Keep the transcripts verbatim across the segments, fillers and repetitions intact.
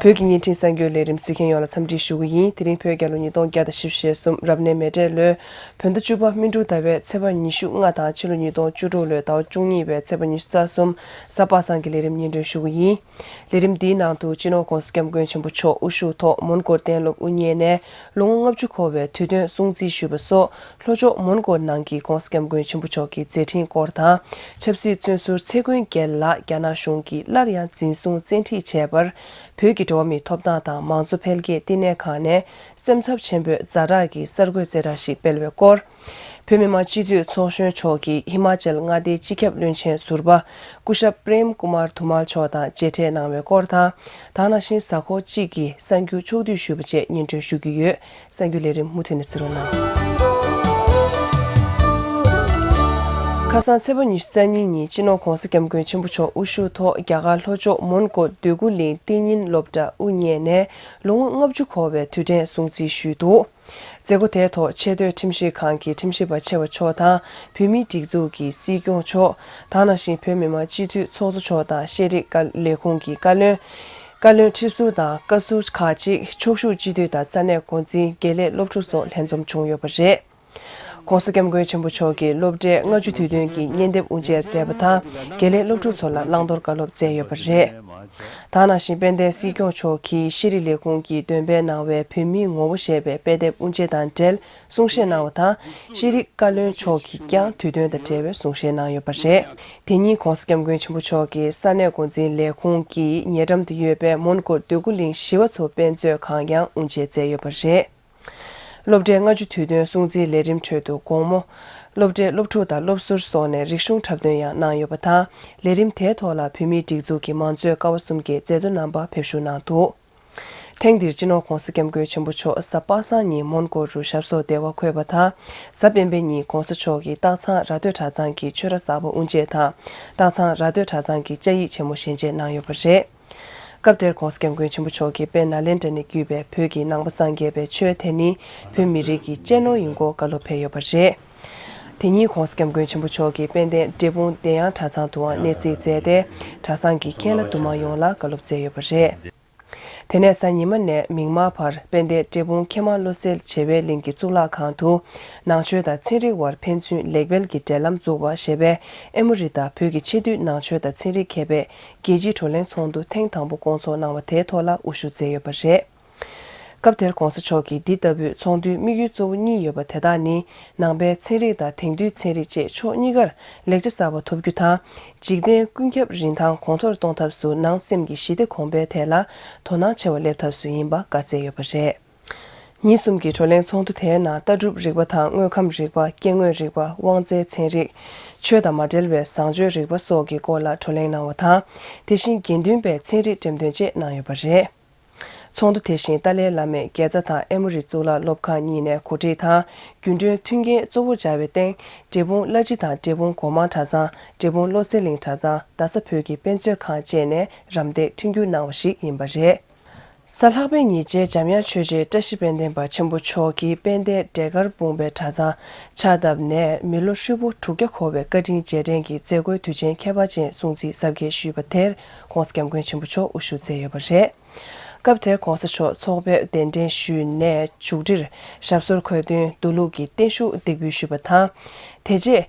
བོད་ཀྱི་བརྙན་འཕྲིན་གསར་འགྱུར་ལས་རིམ་གཟིགས་མཁན་ཡོངས་ལ་འཚམས་འདྲི་ཞུ་གི་ཡིན། དེ་རིང་བོད་རྒྱལ་ལོ་ཉིས་སྟོང་བརྒྱ་དང་བཞི་བཅུ་ཞེ་གསུམ་རབ་གནས་མེ་སྤྲེལ་ལོའི་བོད་ཟླ་བཅུ་པ་སྨིན་དྲུག་ཟླ་བའི་ཚེས་པ་ཉི་ཤུ་ལྔ་དང་ཕྱི་ལོ་ཉིས་སྟོང་བཅུ་དྲུག་ལོའི་ཟླ་བ་བཅུ་གཉིས་པའི་ཚེས་པ་ཉི་ཤུ་རྩ་གསུམ་གཟའ་པ་སངས་ཀྱི་ལས་རིམ་སྙན་སྒྲོན་ཞུ་གི་ཡིན། ལས་རིམ་འདིའི་ནང་དུ་སྤྱི་ནོར་༧གོང་ས་༧སྐྱབས་མགོན་ཆེན་པོ་མཆོག་དབུ་བཞུགས་ཐོག་མོན་གྷོ་གཏན་སློབ་དབུ་བརྙེས་ནས་ལོ་ངོ་ལྔ་བཅུ་འཁོར་བའི་དུས་སྟོན་སྲུང་བརྩི་ཞུས་པ་སོགས། ལྷོ་ཕྱོགས་མོན་གྷོ་ནང་གི་༧གོང་ས་༧སྐྱབས་མགོན་ཆེན་པོ་མཆོག་གི་མཛད་འཕྲིན་སྐོར་དང་། ཆབ་སྲིད་བཙོན་ཟུར་ཚེ་མགོན་རྒྱལ་ལགས་རྒྱ་ནག་གཞུང་གིས་སླར་ཡང་འཛིན་བཟུང་བཙན་ཁྲིད་བྱས་པར། བོད་ཀྱི་འགྲོ་བ་མིའི་ཐོབ་ཐང་དང་མང་གཙོ་འཕེལ་རྒྱས་བསྟི་གནས་ཁང་ནས་སེམས་འཚབ་ཆེན་པོས་ཛ་དྲག་གི་གསར་འགོད་གསལ་བསྒྲགས་ཤིག་སྤེལ་བའི་སྐོར། བོད་མི་མང་སྤྱི་འཐུས་ཚོགས་གཞོན་མཆོག་གིས་ཧི་མ་ཅལ་མངའ་སྡེའི་སྤྱི་ཁྱབ་བློན་ཆེན་ཟུར་པ་སྐུ་ཞབས་པྲེམ་ཀུ་མར་དྷུ་མལ་མཆོག་དང་མཇལ་འཕྲད་གནང་བའི་སྐོར་དང་། ད་ག་ནང་བཞིན་གཟའ་འཁོར་གཅིག་གི་གསར་འགྱུར་ཕྱོགས་བསྡུས་ཞུས་པ་བཅས་སྙན་སྒྲོན་ཞུ་གི་ཡོད། གསར་འགྱུར་ལས་རིམ་མུ་མཐུད་ནས་གཟིགས་རོགས་གནང་། ཁ་སང་ཚེས་པ་ཉི་ཤུ་རྩ་གཉིས་ཉིན་སྤྱི་ནོར་༧གོང་ས་༧སྐྱབས་མགོན་ཆེན་པོ་མཆོག་དབུ་བཞུགས་ཐོག་རྒྱ་གར་ལྷོ་ཕྱོགས་མོན་གྷོ་འདོད་རྒུ་གླིང་བསྟི་གཉིན་སློབ་གྲྭ་དབུ་བརྙེས་ནས་ལོ་ངོ་ལྔ་བཅུ་འཁོར་བའི་དུས་དྲན་སྲུང་བརྩི་ཞུས་འདུག། མཛད་སྒོ་དེའི་ཐོག་ཆེས་མཐོའི་ཁྲིམས་ཞིབ་ཁང་གི་ཁྲིམས་ཞིབ་པ་ཆེ་བ་མཆོག་དང་བོད་མིའི་སྒྲིག་འཛུགས་ཀྱི་སྲིད་སྐྱོང་མཆོག། ད་ག་ནང་བཞིན་བོད་མི་མང་སྤྱི་འཐུས་ཚོགས་གཙོ་མཆོག་དང་ཤེས་རིག་བཀའ་ལས་ཁུངས་ཀྱི་བཀའ་བློན། བཀའ་བློན་ཁྲི་ཟུར་དང་བཀའ་ཟུར་ཁག་ཅིག་ཕྱོགས་བཞུགས་སྤྱི་འཐུས་དང་ས་གནས་འགོ་འཛིན་དགེ་ལས་སློབ་ཕྲུག་སོགས་ལྷན་འཛོམས་བྱུང་ཡོད་པ་རེད། ༸གོང་ས་༸སྐྱབས་མགོན་ཆེན་པོ་མཆོག་གིས་སློབ་གྲྭའི་ལྔ་བཅུ་དུས་སྟོན་གྱི་གཉེན་འདེབས་དབུ་འབྱེད་མཛད་པ་དང་དགེ་ལས་སློབ་ཕྲུག་ཚོ་ལ་བླང་དོར་བཀའ་སློབ་སྩལ་ཡོད་པ་རེད། ད་ག་ནང་བཞིན་དཔལ་ལྡན་སྲིད་སྐྱོང་མཆོག་གིས་ཤེས་རིག་ལས་ཁུངས་ཀྱིས་འདོན་སྤེལ་གནང་བའི་བོད་མིའི་ངོ་བོ་ཞེས་པའི་དཔེ་དེབ་དབུ་འབྱེད་དང་འབྲེལ་གསུང་བཤད་གནང་བ་དང་། ཤེས་རིག་བཀའ་བློན་མཆོག་གིས་ཀྱང་དུས་སྟོན་དང་འབྲེལ་བའི་གསུང་བཤད་གནང་ཡོད་པ་རེད། དེ་ཉིན་༸གོང་ས་༸སྐྱབས་མགོན་ཆེན་པོ་མཆོག་གིས་ས་གནས་འགོ་འཛིན་ལས་ཁུངས་ཀྱི་ཉེ་འགྲམ་དུ་ཡོད་པའི་མོན་གྷོ་འདོད་རྒུ་གླིང་ཞི་བ་འཚོ་དཔེ་མཛོད་ཁང་ཡང་དབུ་འབྱེད་མཛད་ཡོད་པ་རེད། སློབ་གྲྭའི་ལྔ་བཅུ་དུས་སྟོན་སྲུང་བརྩིའི་ལས་རིམ་ཁྲོད་དུ་དགོང་མོ། སློབ་གྲྭའི་སློབ་ཕྲུག་དང་སློབ་ཟུར་སོགས་ནས་རིག་གཞུང་འཁྲབ་སྟོན་ཡང་གནང་ཡོད་པ་དང་། ལས་རིམ་དེའི་ཐོག་ལ་བོད་མིའི་སྒྲིག་འཛུགས་ཀྱི་མང་གཙོའི་ཀ་བ་གསུམ་གྱི་མཛད་གཙོ་རྣམ་པ་ཕེབས་བཞུགས་གནང་འདུག། ཐེངས་འདིར་སྤྱི་ནོར་༸གོང་ས་༸སྐྱབས་མགོན་ཆེན་པོ་མཆོག་གཟའ་པ་སངས་ཉིན་མོན་གྷོ་རུ་ཞབས་སོར་བདེ་བར་འཁོད་པ་དང་། གཟའ་སྤེན་པའི་ཉིན་༸གོང་ས་མཆོག་གིས་སྟག་ཚང་ར་སྟོད་གྲྭ་ཚང་གི་ཆོས་ར་གསར་པ་དབུ་འབྱེད་དང་། སྟག་ཚང་ར་སྟོད་གྲྭ་ཚང་གི་བཅའ་ཡིག་ཆེན་མོ་བཞེས་མཇལ་གནང་ཡོད་པ་རེད། སྐབས་དེར་༸གོང་ས་༸སྐྱབས་མགོན་ཆེན་པོ་མཆོག་གིས་དཔལ་ནཱ་ལེནྡྲ་ནས་བརྒྱུད་པའི་བོད་ཀྱི་ནང་པ་སངས་རྒྱས་པའི་ཆོས་དེ་ནི་བོད་མི་རིགས་ཀྱི་གཅེས་ནོར་ཡིན་སྐོར་བཀའ་སློབ་ཕེབས་ཡོད་པ་རེད། དེ་ཉིན་༸གོང་ས་༸སྐྱབས་མགོན་ཆེན་པོ་མཆོག་གིས་དཔལ་ལྡན་འབྲས་སྤུངས་བདེ་དབྱངས་གྲྭ་ཚང་དུའང་གནས་གཟིགས་མཛད་དེ། གྲྭ་ཚང་གི་མཁན་བླ་དུ་མ་ཡོངས་ལ་བཀའ་སློབ་སྩལ་ཡོད་པ་རེད། དེ་ནས་གཟའ་ཉི་མ་ནས་མིག་དམར་བར་དཔལ་ལྡན་འབྲས་སྤུངས་མཁས་མང་བློ་གསལ་བྱེ་བའི་གླིང་གི་གཙུག་ལག་ཁང་དུ། ནང་ཆོས་དང་ཚན་རིག་དབར་ཕན་ཚུན་ལེགས་སྤེལ་གྱི་འབྲེལ་ལམ་འཛུགས་པ་ཞེས་པའི་ཨེ་མོ་རི་དང་བོད་ཀྱི་ཆེས་མཐོའི་ནང་ཆོས་དང་ཚན་རིག་མཁས་པའི་རྒྱལ་སྤྱིའི་བགྲོ་གླེང་ཚོགས་འདུ་ཐེངས་དང་པོ་བསྐོང་ཚོགས་གནང་བ་དེའི་ཐོག་ལ་དབུ་བཞུགས་མཛད་ཡོད་པ་རེད། སྐབས་དེར་༸གོང་ས་མཆོག་གིས་འདི་ལྟ་བུའི་ཚོགས་འདུའི་དམིགས་ཡུལ་གཙོ་བོ་གཉིས་ཡོད་པ་དེ་དག་ནི། ནང་པའི་ཚན་རིག་དང་དེང་དུས་ཚན་རིག་བཅས་ཕྱོགས་གཉིས་ཀར་ལེགས་ཆ་གསར་པ་ཐོབ་རྒྱུ་དང་། འཇིག་རྟེན་ཀུན་ཁྱབ་རིན་ཐང་གོང་མཐོར་གཏོང་ཐབས་སུ་ནང་སེམས་ཀྱི་ཞི་བདེ་གོང་འཕེལ་ཐད་ལ་དོ་སྣང་ཆེ་བ་སླེབས་ཐབས་སུ་ཡིན་པ་བཀའ་སྩལ་ཡོད་པ་རེད། ཉིན་གསུམ་གྱི་བགྲོ་གླེང་ཚོགས་འདུ་དེའི་ནང་ལྟ་གྲུབ་རིག་པ་དང་དངོས་ཁམས་རིག་པ། སྐྱེ་དངོས་རིག་པ། དབང་རྩའི་ཚན་རིག་ཆོས་དང་མ་འབྲེལ་བའི་བཟང་སྤྱོད་རིག་པ་སོགས་ཀྱི་སྐོར་ལ་བགྲོ་གླེང་གནང་བ་དང་། དེ་བཞིན་དགེ་འདུན་པའི་ཚན་རིག་འགྲེམས་སྟོན་བཅས་གནང་ཡོད་པ་རེད། ཚོགས་འདུ་དེ་བཞིན་ཏཱ་ལའི་བླ་མས་དགེ་རྩ་དང་ཨེ་མོ་རི་གཙུག་ལག་སློབ་ཁང་གཉིས་ནས་གོ་སྒྲིག་དང་། རྒྱུན་གྲོན་མཐུན་རྐྱེན་གཙོ་བོར་སྦྱར་བའི་སྟེང་། འབྲས་སྤུངས་བླ་སྤྱི་དང་འབྲས་སྤུངས་སྒོ་མང་གྲྭ་ཚང་། འབྲས་སྤུངས་བློ་གསལ་གླིང་གྲྭ་ཚང་། རྡ་ས་བོད་ཀྱི་དཔེ་མཛོད་ཁང་བཅས་ནས་རམ་འདེགས་མཐུན་འགྱུར་གནང་བ་ཞིག་ཡིན་པ་རེད། གཟའ་ལྷག་པའི་ཉིན་རྗེ་འཇམ་དབྱངས་ཆོས་རྗེ་བཀྲ་ཤིས་དཔལ་ལྡན་པ་ཆེན་པོ་མཆོག་གིས་དཔལ་ལྡན་འབྲས་དཀར་སྤུངས་པའི་གྲྭ་ཚང་ཕྱག་བཏབ་ནས་མི་ལོ་ཧྲིལ་པོ་དྲུག་བརྒྱ་འཁོར་བའི་བཀའ་དྲིན་རྗེས་དྲན་གྱི་མཛད་སྒོའི་དུས་ཆེན་ཁྱད་པར་ཅན་སྲུང་བརྩི་གཟབ་རྒྱས་ཞུས་པ་དེར་༸གོང་ས་༸སྐྱབས་མགོན་ཆེན་པོ་མཆོག་དབུ་བཞུགས་མཛད་ཡོད་པ་རེད། སྐབས་དེར་༸གོང་ས་མཆོག་ཚོགས་ཕེབས་གདན་འདྲེན་ཞུས་ནས་མཇུག་སྒྲིལ་ཞབས་སོར་འཁོད་དོན་མདོ་ལུགས་ཀྱི་བརྟན་བཞུགས་འདེགས་འབུལ་ཞུས་པ་དང་། དེ་རྗེས།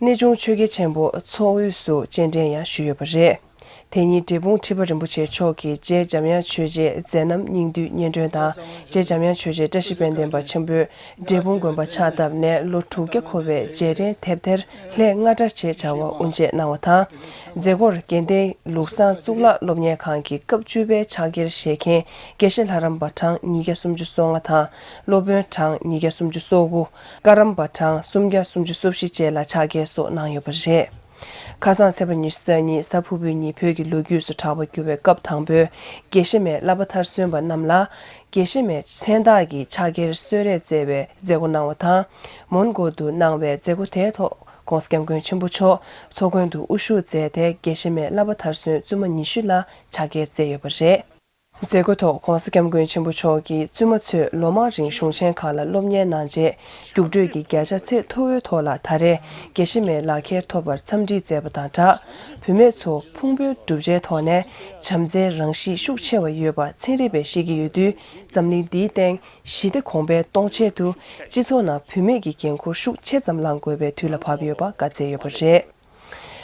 གནས་ཆུང་ཆོས་རྒྱལ་ཆེན་པོ་ཚོགས་དབུས་སུ་སྤྱན་འདྲེན་ཡང་ཞུས་ཡོད་པ་རེད། དེ་ཉིན་འབྲས་སྤུངས་ཁྲི་པ་རིན་པོ་ཆེ་མཆོག་གིས་རྗེ་འཇམ་དབྱངས་ཆོས་རྗེའི་མཛད་རྣམ་སྙིང་བསྡུས་སྙན་སྒྲོན་དང་། རྗེ་འཇམ་དབྱངས་ཆོས་རྗེ་བཀྲ་ཤིས་དཔལ་ལྡན་པ་ཆེན་པོས་འབྲས་སྤུངས་དགོན་པ་ཕྱག་བཏབ་ནས་ལོ་དྲུག་བརྒྱ་འཁོར་བའི་རྗེས་དྲན་དེབ་ཐེར་ལྷ་རྔ་སྒྲ་ཞེས་བྱ་བ་དབུ་འབྱེད་གནང་བ་དང་། མཛད་སྒོར་དགེ་ལྡན་ལུགས་བཟང་གཙུག་ལག་སློབ་གཉེར་ཁང་གི་སྐབས་བཅུ་པའི་ཕྱག་འཁྱེར་བཞེས་མཁན་དགེ་བཤེས་ལྷ་རམས་པ་གྲངས་ཉིས་བརྒྱ་སུམ་ཅུ་སོ་ལྔ་དང་། སློབ་དཔོན་གྲངས་ཉིས་བརྒྱ་སུམ་ཅུ་སོ་དགུ། བཀའ་རམས་པ་གྲངས་སུམ་བརྒྱ་སུམ་ཅུ་སོ་བཞི་བཅས་ལ་ཕྱག་འཁྱེར་སོགས་གནང་ཡོད་པ་རེད། ཁ་སང་ཚེས་པ་ཉི་ཤུ་རྩ་གཉིས་གཟའ་ཕུར་བུའི་ཉིན་བོད་ཀྱི་ལོ་རྒྱུས་སུ་གྲགས་པར་གྱུར་བའི་སྐབས་དང་པོའི་དགེ་བཤེས་མའི་བསླབ་པ་མཐར་སོན་པ་རྣམས་ལ་དགེ་བཤེས་མའི་མཚན་རྟགས་ཀྱི་ཕྱག་འཁྱེར་གསོལ་རས་སྩལ་བའི་མཛད་སྒོ་གནང་བ་དང་། མོན་གྷོ་དུ་གནང་བའི་མཛད་སྒོ་དེའི་ཐོག་༸གོང་ས་༸སྐྱབས་མགོན་ཆེན་པོ་མཆོག་ཚོགས་མགོན་དུ་དབུ་བཞུགས་མཛད་དེ་དགེ་བཤེས་མའི་བསླབ་པ་མཐར་སོན་བཙུན་མ་ཉི་ཤུ་ལ་ཕྱག་འཁྱེར་སྩལ་ཡོད་པ་རེད། མཛད་སྒོའི་ཐོག་༧གོང་ས་༧སྐྱབས་མགོན་ཆེན་པོ་མཆོག་གིས་བཙུན་མ་ཚོས་ལོ་མང་རིང་གཞུང་ཆེན་ཁག་ལ་སློབ་གཉེར་གནང་རྗེས། རྒྱུགས་སྤྲོད་ཀྱི་བརྒྱ་ཆ་ཚད་མཐོ་བོའི་ཐོག་ལ་ད་རེས་དགེ་བཤེས་མའི་ལག་ཁྱེར་ཐོབ་པར་འཚམས་འདྲི་མཛད་པ་དང་སྦྲགས། བུད་མེད་ཚོ་ཕུང་པོའི་གྲུབ་ཆའི་ཐོག་ནས་བྱམས་བརྩེའི་རང་གཤིས་ཤུགས་ཆེ་བ་ཡོད་པ་ཚན་རིག་པས་བཤད་ཀྱི་ཡོད་དུས། འཛམ་གླིང་འདིའི་སྟེང་ཞི་བདེ་གོང་འཕེལ་གཏོང་ཆེད་དུ། སྤྱི་ཚོགས་ནང་བུད་མེད་ཀྱི་འགན་འཁུར་ཤུགས་ཆེ་ཙམ་བླང་དགོས་པའི་དུས་ལ་བབ་ཡོད་པ་བཀའ་སྩལ་ཡོད་པ་རེད།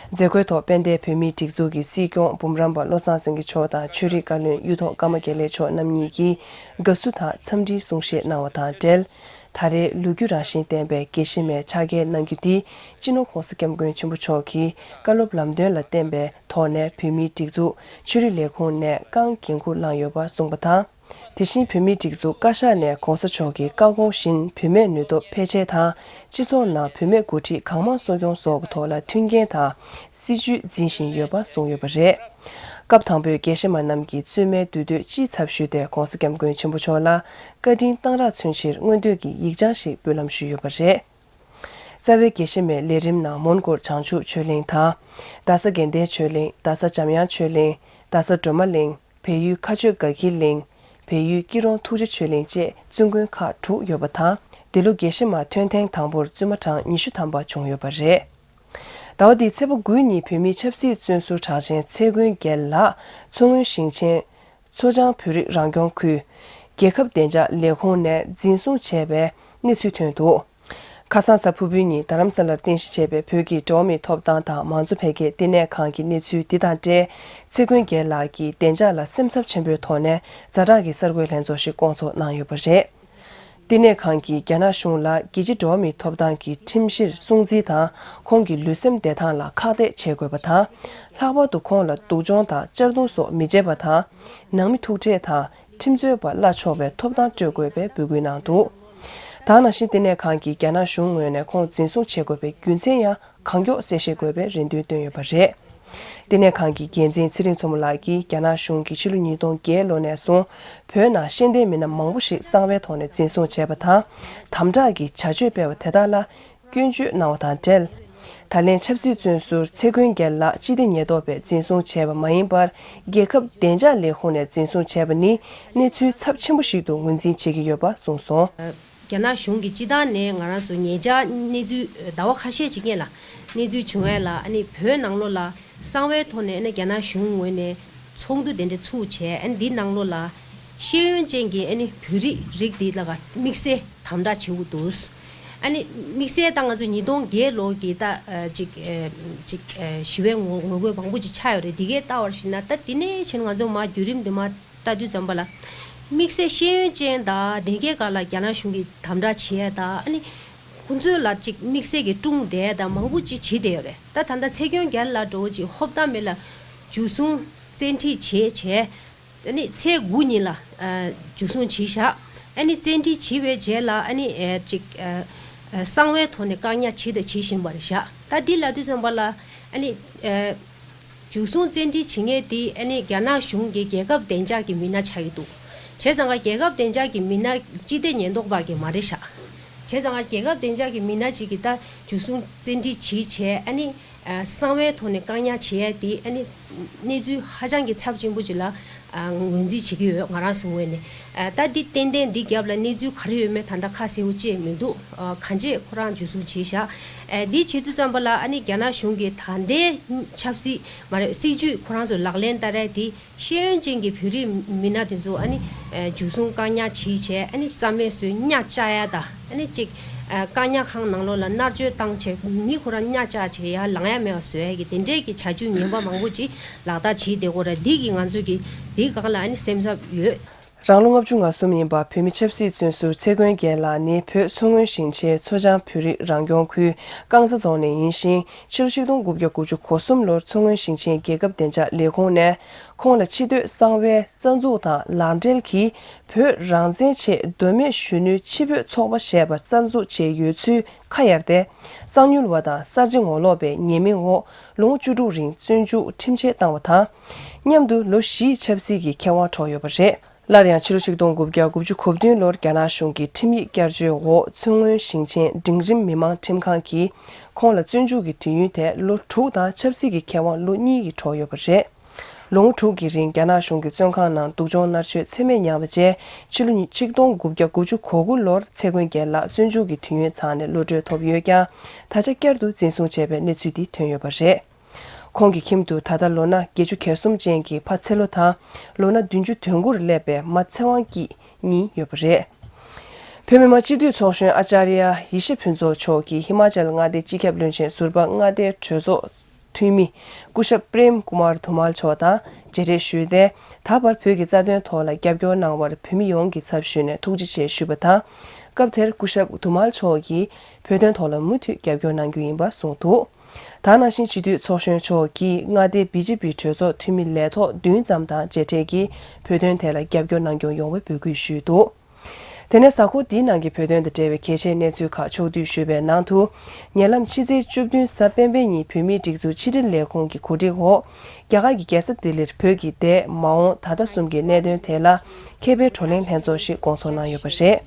མཛད་སྒོའི་ཐོག་དཔལ་ལྡན་བོད་མིའི་སྒྲིག་འཛུགས་ཀྱི་སྲིད་སྐྱོང་འབུམ་རམས་པ་བློ་བཟང་སེང་གེ་མཆོག་དང་ཆོས་རིག་བཀའ་བློན་གཡུ་ཐོག་ཀརྨ་དགེ་ལེགས་མཆོག་རྣམ་གཉིས་ཀྱིས་དགའ་བསུ་དང་འཚམས་འདྲིའི་གསུང་བཤད་གནང་བ་དང་འབྲེལ། ད་རེས་ལོ་རྒྱུས་རང་བཞིན་ལྡན་པའི་དགེ་བཤེས་མའི་ཕྱག་འཁྱེར་གནང་རྒྱུ་འདི། སྤྱི་ནོར་༧གོང་ས་༧སྐྱབས་མགོན་ཆེན་པོ་མཆོག་གིས་བཀའ་སློབ་ལམ་སྟོན་ལ་བརྟེན་པའི་ཐོག་ནས་བོད་མིའི་སྒྲིག་འཛུགས་ཆོས་རིག་ལས་ཁུངས་ནས་རྐང་འགན་འཁུར་བླངས་ཡོད་པ་གསུངས་པ་དང་། དེ་བཞིན་བོད་མིའི་སྒྲིག་འཛུགས་བཀའ་ཤག་ནས་༧གོང་ས་མཆོག་གི་བཀའ་དགོངས་བཞིན་བུད་མེད་ནུས་སྟོབས་འཕེལ་ཆེད་དང་། སྤྱི་ཚོགས་ནང་བུད་མེད་འགོ་ཁྲིད་གང་མང་གསོ་སྐྱོང་སོགས་ཀྱི་ཐོག་ལ་མཐུན་རྐྱེན་དང་སྲིད་ཇུས་འཛིན་བཞིན་ཡོད་པ་གསུངས་ཡོད་པ་རེད། སྐབས་དང་པོའི་དགེ་བཤེས་མ་རྣམས་ཀྱིས་བཙུན་མའི་འདུས་སྡོད་སྤྱིའི་ཚབ་ཞུས་ཏེ་༧གོང་ས་༧སྐྱབས་མགོན་ཆེན་པོ་མཆོག་ལ་བཀའ་དྲིན་གཏང་རག་མཚོན་ཕྱིར་མངོན་འདོད་ཀྱི་ཡིག་བྱང་ཞིག་སྤོས་ལམ་ཞུས་ཡོད་པ་རེད། རྩ་བའི་དགེ་བཤེས་མའི་ལས་རིམ་ནང་མོན་གྷོར་བྱང་ཆུབ་ཆོས་གླིང་དང་། རྡ་ས་དགེ་ལྡན་ཆོས་གླིང་། རྡ་ས་འཇམ་དབྱངས་ཆོས་གླིང་། རྡ་ས་སྒྲོལ་མ་གླིང་། བལ་ཡུལ་མཁའ་སྤྱོད་དགའ་འཁྱིལ་གླིང་། བལ་ཡུལ་སྐྱིད་གྲོང་ཐུགས་རྗེ་ཆོས་གླིང་བཅས་བཙུན་དགོན་ཁག་དྲུག་ཡོད་པ་དང་། འདི་ལོ་དགེ་བཤེས་མ་ཐོན་ཐེངས་དང་པོར་བཙུན་མ་གྲངས་ཉི་ཤུ་ཐམ་པ་བྱུང་ཡོད་པ་རེད། ཟླ་བ་འདིའི་ཚེས་པ་དགུའི་ཉིན་བོད་མིའི་ཆབ་སྲིད་བཙོན་ཟུར་གྲགས་ཅན་ཚེ་མགོན་རྒྱལ་ལགས་མཚོ་སྔོན་ཞིང་ཆེན་མཚོ་བྱང་བོད་རིགས་རང་སྐྱོང་ཁུལ་རྒྱལ་ཁབ་བདེ་འཇགས་ལས་ཁུངས་ནས་འཛིན་བཟུང་བྱས་པའི་གནས་ཚུལ་ཐོན་འདུག་ཁ་སང་གཟའ་ཕུར་བུའི་ཉིན་རྡ་རམ་ས་ལར་རྟེན་གཞི་བྱས་པའི་བོད་ཀྱི་འགྲོ་བ་མིའི་ཐོབ་ཐང་དང་མང་གཙོ་འཕེལ་རྒྱས་བསྟི་གནས་ཁང་གི་གནས་ཚུལ་འདི་དང་འབྲེལ། ཚེ་མགོན་རྒྱལ་ལགས་ཀྱིས་བདེ་འཇགས་ལ་སེམས་འཚབ་ཆེན་པོའི་ཐོག་ནས་ཛ་དྲག་གི་གསར་འགོད་ལྷན་ཚོགས་ཤིག་བསྐོང་ཚོགས་གནང་ཡོད་པ་རེད། བསྟི་གནས་ཁང་གིས་རྒྱ་ནག་གཞུང་ལ་རྒྱལ་སྤྱིའི་འགྲོ་བ་མིའི་ཐོབ་ཐང་གི་ཁྲིམས་གཞིར་སྲུང་བརྩི་དང་། ཁོང་གི་ལུས་སེམས་བདེ་ཐང་ལ་ཁག་ཐེག་བྱེད་དགོས་པ་དང་། ལྷག་པར་དུ་ཁོང་ལ་སྡུག་སྦྱོང་དང་གཅར་རྡུང་སོགས་མི་བྱེད་པ་དང་། ནང་མི་ཐུག་འཕྲད་དང་ཁྲིམས་རྩོད་པ་གླ་ཆོག་པའི་ཐོབ་ཐང་སྤྲོད་དགོས་པའི་འབོད་སྐུལ་གནང་འདུག་ད་ག་ནང་བཞིན་བསྟི་གནས་ཁང་གིས་རྒྱ་ནག་གཞུང་ངོས་ནས་ཁོང་འཛིན་བཟུང་བྱེད་དགོས་པའི་རྒྱུ་མཚན་ཡང་གང་མགྱོགས་གསལ་བཤད་དགོས་པའི་རེ་འདུན་བཏོན་ཡོད་པ་རེད། བསྟི་གནས་ཁང་གི་འགན་འཛིན་ཚེ་རིང་མཚོ་མོ་ལགས་ཀྱིས་རྒྱ་ནག་གཞུང་གིས་ཕྱི་ལོ་ཉིས་སྟོང་བརྒྱད་ལོ་ནས་བཟུང་བོད་ནང་ཤེས་ལྡན་མི་སྣ་མང་པོ་ཞིག་གསང་བའི་ཐོག་ནས་འཛིན་བཟུང་བྱས་པ་དང་། དམ་དྲག་གི་བྱ་སྤྱོད་སྤེལ་བ་དེ་དག་ལ་སྐྱོན་བརྗོད་གནང་བ་དང་འབྲེལ། ད་ལན་ཆབ་སྲིད་བཙོན་ཟུར་ཚེ་མགོན་རྒྱལ་ལགས་སྤྱི་བདེ་ཉེན་རྟོག་པས་འཛིན་བཟུང་བྱས་པ་མ་ཡིན་པར། རྒྱལ་ཁབ་བདེ་འཇགས་ལས་ཁུངས་ནས་འཛིན་བཟུང་བྱས་པ་ནི་གནས་ཚུལ་ཚབས་ཆེན་པོ་ཞིག་ཏུ་ངོས་འཛིན་བྱེད་ཀྱི་ཡོད་པ་གསུངས་སོང་། རྒྱ་ནག་གཞུང་གིས་སྤྱི་བཏང་ནས་ང་རང་ཚོ་ཉེ་ཆར་གནས་ཚུལ་ཟླ་བ་ཁ་ཤས་ཅིག་སྔོན་ལ་གནས་ཚུལ་བྱུང་བ་ལ། ཨ་ནི་བོད་ནང་ལོགས་ལ་གསང་བའི་ཐོག་ནས་ཨ་ནི་རྒྱ་ནག་གཞུང་ངོས་ནས་ཚོགས་འདུ་དེ་འདྲ་ཚུགས་བྱས། ཨ་ནི་འདི་ནང་ལོགས་ལ་ཤེས་ཡོན་ཅན་གྱི་ཨ་ནི་བོད་རིགས་རིགས་དེ་ལ་དམིགས་བསལ་དམ་དྲག་བྱེད་དགོས་འདུག་ཨ་ནི་དམིགས་བསལ་ད་ང་ཚོ་ཉིས་སྟོང་བརྒྱད་ལོ་གི་ད་ཅིག་ཅིག་ཞི་བའི་ངོ་ངོ་རྒོལ་མང་པོ་ཅིག་ཆགས་ཡོད་རེད། འདི་གའི་ལྟ་བར་ཞིག་ན་ད་འདི་ནས་ཕྱིན་ང་ཚོ་མ་བརྒྱུད་རིམ་འདི་མ་ལྟ་དུས་ཙམ་པ་ལ། དམིགས་བསལ་ཤེས་ཡོན་ཅན་དང་དེ་གའི་སྒང་ལ་རྒྱ་ནག་གཞུང་གིས་དམ་དྲག་བྱེད་ཡས་དང་། ཨ་ནི་ཁོང་ཚོའི་ལ་ཅིག་དམིགས་བསལ་གྱི་སྲུང་བསྡད་ཡས་དང་མང་པོ་ཅིག་བྱེད་བསྡད་ཡོད་རེད། ད་ད་ལྟ་ཚེ་མགོན་རྒྱལ་ལགས་འདྲ་བོ་ཅིག་ཧོབ་ཏ་མེ་ལ་འཇུ་བཟུང་བཙན་ཁྲིད་བྱས་བྱས། ཨ་ནི་ཚེས་དགུ་ཉིན་ལ་ཨ་འཇུ་བཟུང་བྱས་བཞག་ཨ་ནི་བཙན་ཁྲིད་བྱས་པའི་རྗེས་ལ་ཨ་ནི་ཨ་ཅིག་ཨ་ཨ་གསང་བའི་ཐོག་ནས་བཀག་ཉར་བྱས་དང་བྱེད་བཞིན་པ་རེད་བཞག་ད་འདི་ལབ་དུས་ཙམ་པ་ལ་ཨ་ནི་ཨ། འཇུ་བཟུང་བཙན་ཁྲིད་བྱེད་མཁན་དེ་ཨ་ནི་རྒྱ་ནག་གཞུང་གི་རྒྱལ་ཁབ་བདེ་འཇགས་ཀྱི་མི་སྣ་ཆགས་ཀྱི་འདུག་བྱས་ཙང་ཀ་རྒྱལ་ཁབ་བདེ་འཇགས་ཀྱི་མི་སྣ་སྤྱི་བདེ་ཉེན་རྟོག་པ་གི་མ་རེད་ཤག་བྱས་ཙང་ཀ་རྒྱལ་ཁབ་བདེ་འཇགས་ཀྱི་མི་སྣ་ཅིག་གིས་ད་འཇུ་བཟུང་བཙན་ཁྲིད་བྱས་བྱས། ཨ་ནི་ཨ་གསང་བའི་ཐོག་ནས་བཀག་ཉར་བྱེད་ཡ་དེ་ཨ་ནི་གནས་ཚུལ་ཧ་ཅང་གི་ཚབས་ཆེན་པོ་ཅིག་ལ་ཨ་ངོས་འཛིན་བྱེད་ཀྱི་ཡོད། ང་རང་ཚོའི་ངོས་ནས། ཨ་ད་འདི་ཏན་ཏན་འདི་རྒྱབ་ལ་གནས་ཚུལ་ག་རེ་ཡོད་མེད་ད་ལྟ་ཁ་གསལ་པོ་བཅད་མི་འདུག་ཨ་གང་བྱས་ཁོ་རང་འཇུ་བཟུང་བྱས་བཞག་ཨ་འདི་བྱེད་དུས་ཙམ་པ་ལ་ཨ་ནི་རྒྱ་ནག་གཞུང་གིས་ད་ལྟའི་ཆབ་སྲིད་མ་རེད། སྲིད་ཇུས་ཁོ་རང་ཚོ་ལག་ལེན་བསྟར་ཡ་དེ་ཤེས་ཡོན་ཅན་གྱི་བོད་རིགས་མི་སྣ་དེ་ཚོ་ཨ་ནི་ཨ་འཇུ་བཟུང་བཀག་ཉར་བྱས་བྱས། ཨ་ནི་རྩ་མེད་བཟོས་གཉའ་བཅག་ཡ་དང་། ཨ་ནི་གཅིག་ཨ་བཀག་ཉར་ཁང་ནང་ལོགས་ལ་མནར་གཅོད་བཏང་བྱས་མི་ཁོ་རང་གཉའ་བཅག་བྱས་ཡར་ལངས་ཡ་མེད་པ་བཟོ་ཡ་གི་དེ་འདྲའི་གི་བྱ་སྤྱོད་ངན་པ་མང་པོ་ཅིག་ལག་བསྟར་བྱས་བསྡད་ཡོད་རེད། འདི་གི་ང་ཚོ་གི་འདིའི་སྒང་ལ་ཨ་ནི་སེམས་འཚབ་ཡོད། རང་ལོ་ལྔ་བཅུ་ང་གསུམ་ཡིན་པ་བོད་མི་ཆབ་སྲིད་བཙོན་ཟུར་ཚེ་མགོན་རྒྱལ་ལགས་ནི་བོད་མཚོ་སྔོན་ཞིང་ཆེན་མཚོ་བྱང་བོད་རིགས་རང་སྐྱོང་ཁུལ་རྐང་ཚ་རྫོང་ནས་ཡིན་ཞིང་། ཕྱི་ལོ་ཆིག་སྟོང་དགུ་བརྒྱ་དགུ་བཅུ་གོ་གསུམ་ལོར་མཚོ་སྔོན་ཞིང་ཆེན་རྒྱལ་ཁབ་བདེ་འཇགས་ལས་ཁུངས་ནས་ཁོང་ལ་ཕྱི་སྡོད་གསང་བའི་རྩ་འཛུགས་དང་ལག་འབྲེལ་གྱིས་བོད་རང་བཙན་ཆེད་མདོ་སྨད་གཞོན་ནུའི་ཕྱི་བོད་ཚོགས་པ་ཞེས་པ་གསར་འཛུགས་བྱས་ཡོད་ཚུལ་ཁ་གཡར་ཏེ། གསང་ཉུལ་བ་དང་གསར་བརྗེ་ངོ་ལོག་པའི་ཉེས་མིང་འོག་ལོ་ངོ་བཅུ་དྲུག་རིང་བཙོན་འཇུག་ཁྲིམས་ཆད་བཏང་བ་དང་། མཉམ་དུ་ལོ་བཞིའི་ཆབ་སྲིད་ཀྱི་ཁེ་དབང་འཕྲོག་ཡོད་པ་རེད། སླར་ཡང་ཕྱི་ལོ་ཆིག་སྟོང་དགུ་བརྒྱ་དགུ་བཅུ་གོ་བདུན་ལོར་རྒྱ་ནག་གཞུང་གི་ཁྲིམས་ཡིག་བསྐྱར་བཅོས་འོག་མཚོ་སྔོན་ཞིང་ཆེན་འབྲིང་རིམ་མི་དམངས་ཁྲིམས་ཁང་གིས་ཁོང་ལ་བཙོན་འཇུག་གི་དུས་ཡུན་དེ་ལོ་དྲུག་དང་ཆབ་སྲིད་ཀྱི་ཁེ་དབང་ལོ་གཉིས་ཀྱིས་འཕྲོག་ཡོད་པ་རེད། ལོ་ངོ་དྲུག་གི་རིང་རྒྱ་ནག་གཞུང་གི་བཙོན་ཁང་ནང་སྡུག་སྦྱོང་མནར་གཅོད་ཚད་མེད་མྱངས་པ་བཅས། ཕྱི་ལོ་ཉི་ཆིག་སྟོང་དགུ་བརྒྱ་དགུ་བཅུ་གོ་དགུ་ལོར་ཚེ་མགོན་རྒྱལ་ལགས་བཙོན་འཇུག་གི་དུས་ཡུན་ཚང་ནས་གློད་གྲོལ་ཐོབ་ཡོད་ཀྱང་། ད་ཆ་བསྐྱར་དུ་འཛིན་བཟུང་བྱས་པའི་གནས་ཚུལ་འདི་ཐོན་ཡོད་པ་རེད། ཁོང་གི་ཁྱིམ་དུ་ད་ལྟ་ལོ་ན་བརྒྱད་ཅུ་གྱ་གསུམ་ཅན་གྱི་ཕ་ཚེ་ལོ་དང་། ལོ་ན་བདུན་ཅུ་དོན་དགུར་སླེབས་པའི་མ་ཚེ་དབང་སྐྱིད་གཉིས་ཡོད་པ་རེད། བོད་མི་མང་སྤྱི་འཐུས་ཚོགས་གཞོན་ཨ་ཙརྱ་ཡེ་ཤེས་ཕུན་ཚོགས་མཆོག་གིས་ཧི་མ་ཅལ་མངའ་སྡེའི་སྤྱི་ཁྱབ་བློན་ཆེན་ཟུར་པ་མངའ་སྡེའི་གྲོས་ཚོགས་འཐུས་མི་སྐུ་ཞབས་པྲེམ་ཀུ་མར་དྷུ་མལ་མཆོག་དང་མཇལ་འཕྲད་ཞུས་ཏེ། ད་བར་བོད་ཀྱི་རྩ་དོན་ཐོག་ལ་རྒྱབ་སྐྱོར་གནང་བར་བོད་མི་ཡོངས་ཀྱི་ཚབ་ཞུས་ནས་ཐུགས་རྗེ་ཆེ་ཞུས་པ་དང་། སྐབས་དེར་སྐུ་ཞབས་དྷུ་མལ་མཆོག་གིས་བོད་དོན་ཐོག་ལ་མུ་མཐུད་རྒྱབ་སྐྱོར་གནང་རྒྱུ་ཡིན་པ་གསུངས་འདུག། ད་ནང་བཞིན་སྤྱི་འཐུས་ཚོགས་གཞོན་མཆོག་གིས་མངའ་སྡེའི་བི་ཇེ་པི་གྲོས་ཚོགས་འཐུས་མི་ལས་ཐོག་བདུན་ཙམ་དང་མཇལ་འཕྲད་ཀྱིས་བོད་དོན་ཐད་ལ་རྒྱབ་སྐྱོར་གནང་སྐྱོང་ཡོང་བའི་འབོད་སྐུལ་ཞུས་འདུག། དེ་ནས་གཟའ་འཁོར་འདིའི་ནང་གི་བོད་དོན་དང་འབྲེལ་བའི་གལ་ཆེའི་གནས་ཚུལ་ཁག་ཕྱོགས་བསྡུས་ཞུས་པའི་ནང་དུ། ཉེ་ལམ་ཕྱི་ཚེས་བཅུ་བདུན་གཟའ་སྤེན་པའི་ཉིན་བོད་མིའི་སྒྲིག་འཛུགས་ཕྱི་དྲིལ་ལས་ཁུངས་ཀྱི་གོ་སྒྲིག་འོག་རྒྱ་གར་གྱི་རྒྱལ་ས་ལྡི་ལིར་བོད་ཀྱི་འདས་མ་འོངས་ད་ལྟ་གསུམ་གྱི་གནད་དོན་ཐད་ལ་མཁས་པའི་བགྲོ་གླེང་ལྷན་ཚོགས་ཤིག་སྐོང་ཚོགས་གནང་ཡོད་པ་རེད།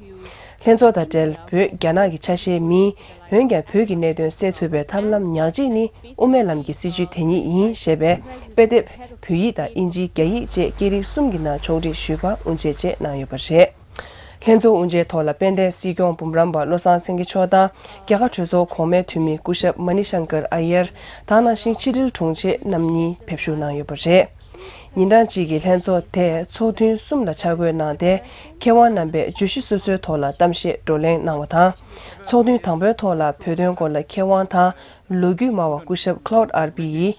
ལྷན་ཚོགས་དང་འབྲེལ་བོད་རྒྱ་ནག་གི་ཆ་ཤས་མིན། འོན་ཀྱང་བོད་ཀྱི་གནད་དོན་སེལ་ཐུབ་པའི་ཐབས་ལམ་ཉག་གཅིག་ནི་དབུ་མའི་ལམ་གྱི་སྲིད་བྱུས་དེ་ཉིད་ཡིན་ཞེས་པའི་དཔེ་དེབ་བོད་ཡིག་དང་དབྱིན་ཇིའི་རྒྱ་ཡིག་བཅས་སྐད་རིགས་གསུམ་གྱི་ནང་ཕྱོགས་སྒྲིག་ཞུས་པ་དབུ་འབྱེད་བཅས་གནང་ཡོད་པ་རེད། ལྷན་ཚོགས་དབུ་འབྱེད་ཐོག་ལ་དཔལ་ལྡན་སྲིད་སྐྱོང་འབུམ་རམས་པ་བློ་བཟང་སེང་གེ་མཆོག་དང་རྒྱ་གར་གྲོས་ཚོགས་གོང་མའི་འཐུས་མི་སྐུ་ཞབས་མ་ནི་ཤང་ཀར་ཨ་ཡར་དང་ནང་བཞིན་ཕྱི་དྲིལ་དྲུང་ཆེ་རྣམ་གཉིས་ཕེབས་ཞུགས་གནང་ཡོད་པ་རེད། ཉིན་གྲངས་གཅིག་གི་ལྷན་ཚོགས་དེ་ཚོགས་ཐུན་གསུམ་ལ་ཆ་བགོས་གནང་སྟེ། མཁས་དབང་རྣམ་པས་བརྗོད་གཞི་སོ་སོའི་ཐོག་ལ་གཏམ་བཤད་བགྲོ་གླེང་གནང་བ་དང་། ཚོགས་ཐུན་དང་པོའི་ཐོག་ལ་བོད་དོན་སྐོར་ལ་མཁས་དབང་དང་ལོ་རྒྱུས་སྨྲ་བ་སྐུ་ཞབས་Claude Arpi་ཡིས།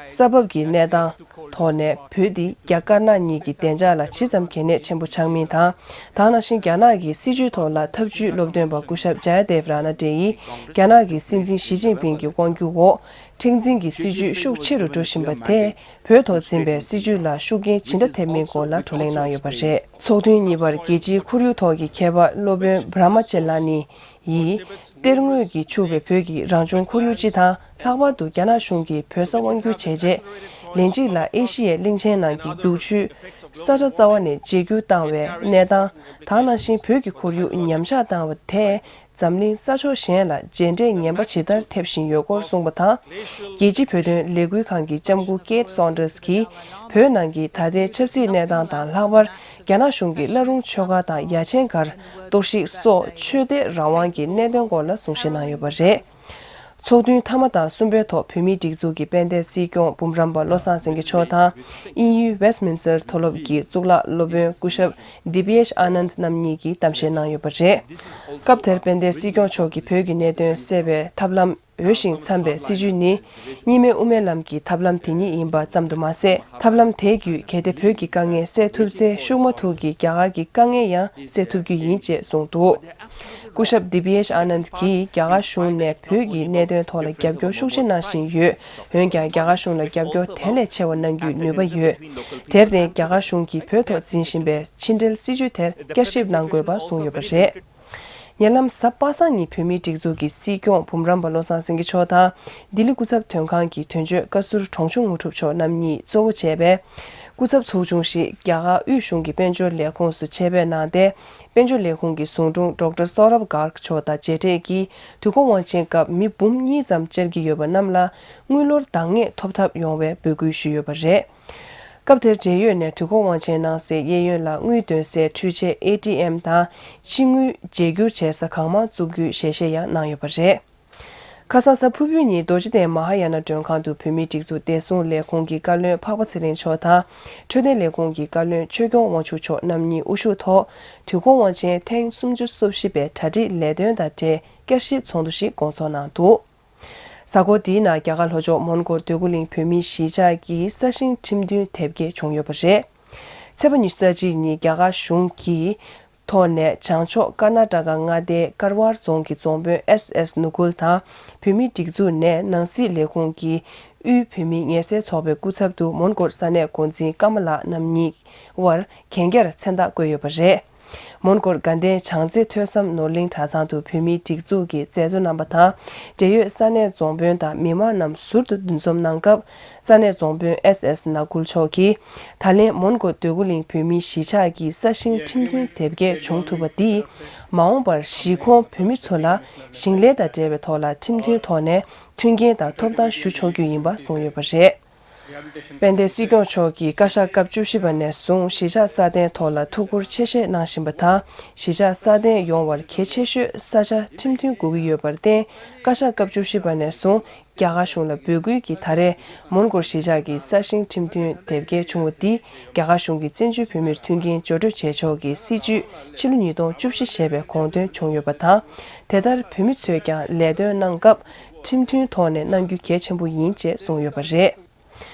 ས་བབ་ཀྱི་གནས་སྟངས་ཐོག་ནས་བོད་འདི་རྒྱ་དཀར་ནག་གཉིས་ཀྱི་བདེ་འཇགས་ལ་ཇི་ཙམ་གལ་གནད་ཆེན་པོ་ཆགས་མིན་དང་། དེ་ནང་བཞིན་རྒྱ་ནག་གི་སྲིད་བྱུས་ཐོག་ལ་ཐབས་ཇུས་སློབ་སྟོན་པ་སྐུ་ཞབས་Jayadeva Ranade་ཡིས། རྒྱ་ནག་གི་སྲིད་འཛིན་ཞི་ཅིན་ཕིང་གི་དབང་སྒྱུར་འོག་མཁྲེགས་འཛིན་གྱི་སྲིད་བྱུས་ཤུགས་ཆེ་རུ་འགྲོ་བཞིན་པ་དེས། བོད་ཐོག་འཛིན་པའི་སྲིད་བྱུས་ལ་ཤུགས་རྐྱེན་ཇི་འདྲ་ཐེབས་མིན་སྐོར་ལ་བགྲོ་གླེང་གནང་ཡོད་པ་རེད། ཚོགས་ཐུན་གཉིས་པར་རྒྱལ་སྤྱིའི་ཁོར་ཡུག་ཐོག་གི་མཁས་པ་སློབ་དཔོན་Brahma Chellaney་ཡིས། གཏེར་དངོས་ཀྱིས་ཕྱུག་པའི་བོད་ཀྱི་རང་བྱུང་ཁོར་ཡུག་སྤྱི་དང་། ལྷག་པར་དུ་རྒྱ་ནག་གཞུང་གིས་བོད་ས་དབང་བསྒྱུར་བྱས་རྗེས། ལན་གཅིག་ལ་ཨེ་ཤི་ཡའི་གླིང་ཆེན་ནང་གི་རྒྱུག་ཆུའི་ས་ཆ་རྩ་བ་ནས་བརྗེ་བསྒྱུར་བཏང་བའི་གནས་སྟངས་དང་། ནང་བཞིན་བོད་ཀྱི་ཁོར་ཡུག་ཉམས་ཆག་བཏང་བ་དེས། འཛམ་གླིང་ས་ཕྱོགས་གཞན་ལ་རྗེས་འབྲས་ངན་པ་ཇི་ལྟར་ཐེབས་བཞིན་ཡོད་སྐོར་གསུངས་པ་དང་། རྒྱལ་སྤྱིའི་བོད་དོན་ལས་འགུལ་ཁང་གི་ལྕམ་སྐུ་Kate Saunders་གྱིས། བོད་ནང་གི་ད་ལྟའི་ཆབ་སྲིད་གནས་སྟངས་དང་། ལྷག་པར་རྒྱ་ནག་གཞུང་གིས་བླ་རུང་ཆོལ་ཁ་དང་ཡ་ཆེན་སྒར་གཏོར་བཤིག་སོགས་ཆོས་དད་རང་དབང་གི་གནད་དོན་སྐོར་ལ་གསུང་བཤད་གནང་ཡོད་པ་རེད། ཚོགས་ཐུན་མཐའ་མ་དང་གསུམ་པའི་ཐོག་བོད་མིའི་སྒྲིག་འཛུགས་ཀྱི་དཔལ་ལྡན་སྲིད་སྐྱོང་འབུམ་རམས་པ་བློ་བཟང་སེང་གེ་མཆོག་དང་། དབྱིན་ཡུལ་Westminster་མཐོ་སློབ་ཀྱི་གཙུག་ལག་སློབ་དཔོན་སྐུ་ཞབས་Dipesh Anand་རྣམ་གཉིས་ཀྱིས་གཏམ་བཤད་གནང་ཡོད་པ་རེད། སྐབས་དེར་དཔལ་ལྡན་སྲིད་སྐྱོང་མཆོག་གིས་བོད་ཀྱི་གནད་དོན་སེལ་བའི་ཐབས་ལམ་འོས་ཤིང་འཚམ་པའི་སྲིད་བྱུས་ནི། གཉིས་སྨན་དབུ་མའི་ལམ་གྱི་ཐབས་ལམ་དེ་ཉིད་ཡིན་པ་ཙམ་དུ་མ་ཟད། ཐབས་ལམ་དེ་བརྒྱུད་གལ་ཏེ་བོད་ཀྱི་དཀའ་ངལ་སེལ་ཐུབ་ཚེ། ཤུགས་མ་ཐུག་གི་རྒྱ་གར་གྱི་དཀའ་ངལ་ཡང་སེལ་ཐུབ་རྒྱུ་ཡིན་ཅེས་གསུངས་འདུག། སྐུ་ཞབས་Dipesh Anand་གྱིས་རྒྱ་གར་གཞུང་ནས་བོད་ཀྱི་གནད་དོན་ཐོག་ལ་རྒྱབ་སྐྱོར་ཤུགས་ཆེ་གནང་བཞིན་ཡོད། འོན་ཀྱང་རྒྱ་གར་གཞུང་ལ་རྒྱབ་སྐྱོར་དེ་ལས་ཆེ་བ་གནང་རྒྱུའི་ནུས་པ་ཡོད། དེར་བརྟེན་རྒྱ་གར་གཞུང་གིས་བོད་ཐོག་འཛིན་བཞིན་པའི་ཕྱི་འབྲེལ་སྲིད་བྱུས་དེར་བསྐྱར་ཞིབ་གནང་དགོས་པ་གསུངས་ཡོད་པ་རེད། ཉེ་ལམ་གཟའ་པ་སངས་ཉིན་བོད་མིའི་སྒྲིག་འཛུགས་ཀྱི་སྲིད་སྐྱོང་འབུམ་རམས་པ་བློ་བཟང་སེང་གེ་མཆོག་དང་། ལྡི་ལི་སྐུ་ཚབ་དོན་ཁང་གི་དོན་གཅོད་བཀའ་ཟུར་གྲོང་ཆུང་དངོས་གྲུབ་མཆོག་རྣམ་གཉིས་གཙོ་བོ་བྱས་པའི་སྐུ་ཚབ་ཚོགས་ཆུང་ཞིག་རྒྱ་གར་དབུས་གཞུང་གི་དཔལ་འབྱོར་ལས་ཁུངས་སུ་ཆེད་ཕེབས་གནང་སྟེ། དཔལ་འབྱོར་ལས་ཁུངས་ཀྱི་ཟུང་དྲུང་Doctor Saurabh Garg་མཆོག་དང་མཇལ་འཕྲད་ཀྱིས། དུས་འཁོར་དབང་ཆེན་སྐབས་མི་འབུམ་གཉིས་ཙམ་བཅར་གྱི་ཡོད་པ་རྣམས་ལ་དངུལ་ལོར་འདང་ངེས་ཐོབ་ཐབས་ཡོང་བའི་འབོད་སྐུལ་ཞུས་ཡོད་པ་རེད། སྐབས་དེར་འབྲེལ་ཡོད་ནས་དུས་འཁོར་དབང་ཆེན་གནང་སའི་གཡས་གཡོན་ལ་དངུལ་འདོན་སའི་འཕྲུལ་ཆས་ཨེ་ཊི་ཨེམ་དང་ཕྱི་དངུལ་བརྗེ་སྒྱུར་བྱེད་ས་གང་མང་བཙུགས་རྒྱུའི་ཞལ་བཞེས་ཡང་གནང་ཡོད་པ་རེད། ཁ་སང་གཟའ་ཕུར་བུའི་ཉིན་རྡོ་རྗེ་གདན་མ་ཧཱ་ཡ་ན་མགྲོན་ཁང་དུ་བོད་མིའི་སྒྲིག་འཛུགས་བདེ་སྲུང་ལས་ཁུངས་ཀྱི་བཀའ་བློན་འཕགས་པ་ཚེ་རིང་མཆོག་དང་། འཕྲོད་བསྟེན་ལས་ཁུངས་ཀྱི་བཀའ་བློན་ཆོས་སྐྱོང་དབང་ཕྱུག་མཆོག་རྣམ་གཉིས་དབུ་བཞུགས་ཐོག་དུས་འཁོར་དབང་ཆེན་ཐེངས་སུམ་ཅུ་སོ་བཞི་པའི་གྲ་སྒྲིག་ལས་དོན་དང་འབྲེལ་བསྐྱར་ཞིབ་ཚོགས་འདུ་ཞིག་སྐོང་ཚོགས་གནང་འདུག། གཟའ་འཁོར་འདིའི་ནང་རྒྱ་གར་ལྷོ་ཕྱོགས་མོན་གྷོ་འདོད་རྒུ་གླིང་བོད་མིའི་གཞིས་ཆགས་ཀྱི་ས་ཞིང་ཁྲིམས་མཐུན་དེབ་སྐྱེལ་བྱུང་ཡོད་པ་རེད། ཚེས་པ་ཉི་ཤུ་རྩ་གཅིག་ཉིན་རྒྱ་གར་གཞུང་གི་ཐོག་ནས་བྱང་ཕྱོགས་ཀར་ན་ཊ་ཀ་མངའ་སྡེའི་ཀར་ཝར་རྫོང་གི་རྫོང་དཔོན་ཨེས་ཨེས་ནུ་གུལ་དང་བོད་མིའི་སྒྲིག་འཛུགས་ནས་ནང་སྲིད་ལས་ཁུངས་ཀྱི་དབུས་བོད་མིའི་ངལ་སེལ་ཚོགས་པའི་སྐུ་ཚབ་ཏུ་མོན་གྷོར་ས་གནས་འགོ་འཛིན་ཀ་མ་ལགས་རྣམ་གཉིས་དབར་གན་རྒྱར་མཚན་རྟགས་བཀོད་ཡོད་པ་རེད། མོན་གྷོར་དགའ་ལྡན་བྱང་རྩེ་ཐོས་བསམ་ནོར་གླིང་གྲྭ་ཚང་དུ་བོད་མིའི་སྒྲིག་འཛུགས་ཀྱི་མཛད་གཙོ་རྣམ་པ་དང་། འབྲེལ་ཡོད་ས་གནས་རྫོང་དཔོན་དང་མི་མང་རྣམས་ཟུར་དུ་འདུ་འཛོམས་གནང་སྐབས། ས་གནས་རྫོང་དཔོན་ཨེས་ཨེས་ནཱ་གུལ་མཆོག་གིས། ད་ལན་མོན་གྷོ་འདོད་རྒུ་གླིང་བོད་མིའི་གཞིས་ཆགས་ཀྱི་ས་ཞིང་ཁྲིམས་མཐུན་དེབ་སྐྱེལ་བྱུང་ཐུབ་པ་འདིས། མ་འོངས་པར་གཞིས་ཁོངས་བོད་མི་ཚོ་ལ་ཞིང་ལས་དང་འབྲེལ་བའི་ཐོག་ལ་ཁྲིམས་མཐུན་ཐོག་ནས་མཐུན་རྐྱེན་དང་ཐོབ་ཐང་ཞུ་ཆོག་རྒྱུ་ཡིན་པ་གསུངས་ཡོད་པ་རེད། དཔལ་ལྡན་སྲིད་སྐྱོང་མཆོག་གིས་བཀའ་ཤག་སྐབས་བཅུ་བཞི་པ་ནས་བཟུང་གཞིས་ཆགས་སྲ་བརྟན་ཐོག་ལ་ཐུགས་ཁུར་ཆེ་བཞེས་གནང་བཞིན་པ་དང་། གཞིས་ཆགས་སྲ་བརྟན་ཡོང་བར་གལ་ཆེ་ཤོས་ས་ཆ་ཁྲིམས་མཐུན་དགོས་ཀྱི་ཡོད་པར་བརྟེན། བཀའ་ཤག་སྐབས་བཅུ་བཞི་པ་ནས་བཟུང་རྒྱ་གར་གཞུང་ལ་འབོད་སྐུལ་གྱིས། ད་རེས་མོན་གྷོ་གཞིས་ཆགས་ཀྱི་ས་ཞིང་ཁྲིམས་མཐུན་དེབ་སྐྱེལ་བྱུང་བ་འདིས་རྒྱ་གར་གཞུང་གིས་བཙན་བྱོལ་བོད་མིར་མཐུན་རྐྱེན་སྦྱོར་སྤྲོད་བྱེད་ཕྱོགས་ཀྱི་སྲིད་བྱུས་ཕྱི་ལོ་ཉིས་སྟོང་བཅུ་བཞི་ཞེས་པའི་དགོངས་དོན་བྱུང་ཡོད་པ་དང་། དེ་ལྟར་བོད་མི་ཚོས་ཀྱང་ལས་དོན་གནང་སྐབས་ཁྲིམས་མཐུན་ཐོག་ནས་གནང་རྒྱུ་གལ་ཆེན་པོ་ཡིན་ཅེས་གསུངས་ཡོད་པ་རེད།